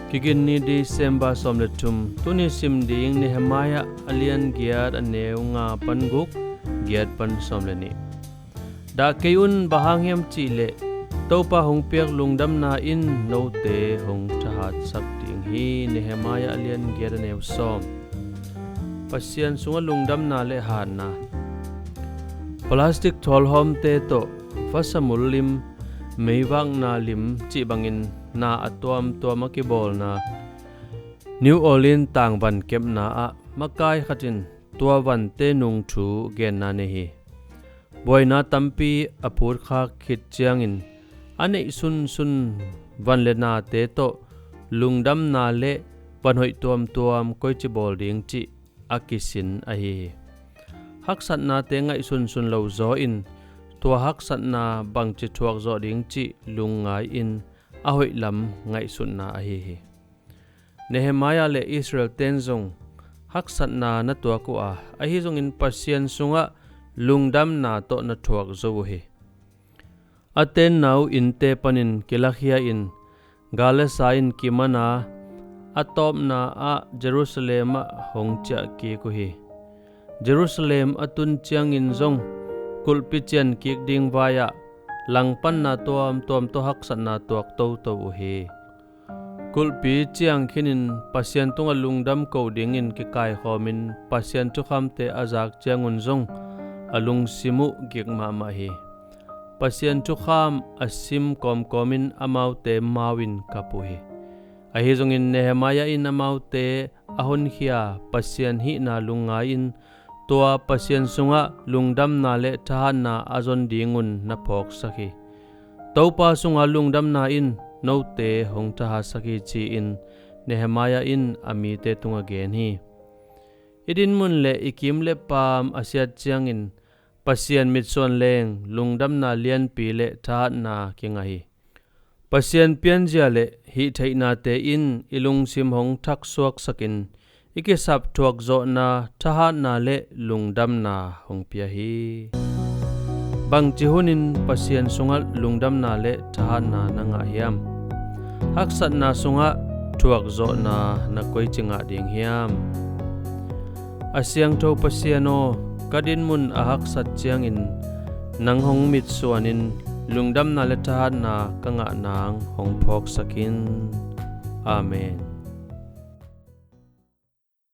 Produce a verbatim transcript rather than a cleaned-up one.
Kiginni December sawm le thum. Tuni sim ding Nehemiah a lian giat, a neu nga pan guk, giat pan sawm le nih. Dah kei un, bang hang hiam cih leh Topa hong piak lungdamna in note hong thahatsak ding hi. Nehemiah a lian giat, a neu sawm. Pasian sungah lungdamna le hatna. Plastic thawlhawmte tawh, fasamul lim, meivakna lim cih bangin na a tuamtuam a kibawlna New Orleans tangvan kepna ah makai khat in tua vante nung thu genna nei hi. Buaina tampi a phutkhak khit ciangin a neih sunsun van le nate tawh lungdamna le van hoih tuamtuam koici bawl ding cih a kisin ahi hi. Haksatnate ngaihsunsun lo zaw in tua haksatna bangci thuak zawh ding cih lungngai in a hoih lam ngaihsutna ahi hi. Nehemiah le Israel ten zong haksatna na tuak uh a, ahi zongin Pasian sungah lungdamna tawh na thuak zo uh hi. A tenna uh innte panin kilakhia in, gal le sa in kiman a, a tawpna ah Jerusalem ah hong ciah kik uh hi. Jerusalem a tun ciangin zong kulhpi cian kik ding vai-ah langpanna tuamtuam tawh haksatna tuak toto uh hi. Kulhpi ciang khinin Pasian tungah lungdam ko dingin kikaikhawmin Pasian thukhamte a zak ciangun zong a lungsim uh gik mahmah hi. Pasian thukham a sim kawmkawmin amaute mau in kap uh hi. Ahi zongin Nehemiah in amaute a honkhia Pasian hihna lungngai-in tua Pasian sungah lungdamna le thahatna a zon dingun na phawksak hi. Topa sungah lungdamna in note hong thahatsak hi, ci-in Nehemiah in a mite tungah gen hi. I dinmun le i kim le paam a siat ciangin Pasian mitsuan leng lungdamna lianpi le thahatna kingah hi. Pasian pianzia le hihtheihnate in i lungsim hong thaksuaksakin i kisap thuakzawhna, thahatna le lungdamna hong pia hi. Bangci hunin Pasian sungah lungdamna le thahatna na ngah hiam? Haksatna sungah thuakzawhna na koici ngah ding hiam? A siangtho Pasian aw, ka dinmun a haksat ciangin nang hong mitsuanin lungdamna le thahatna ka ngah nang hong phawksak in. Amen.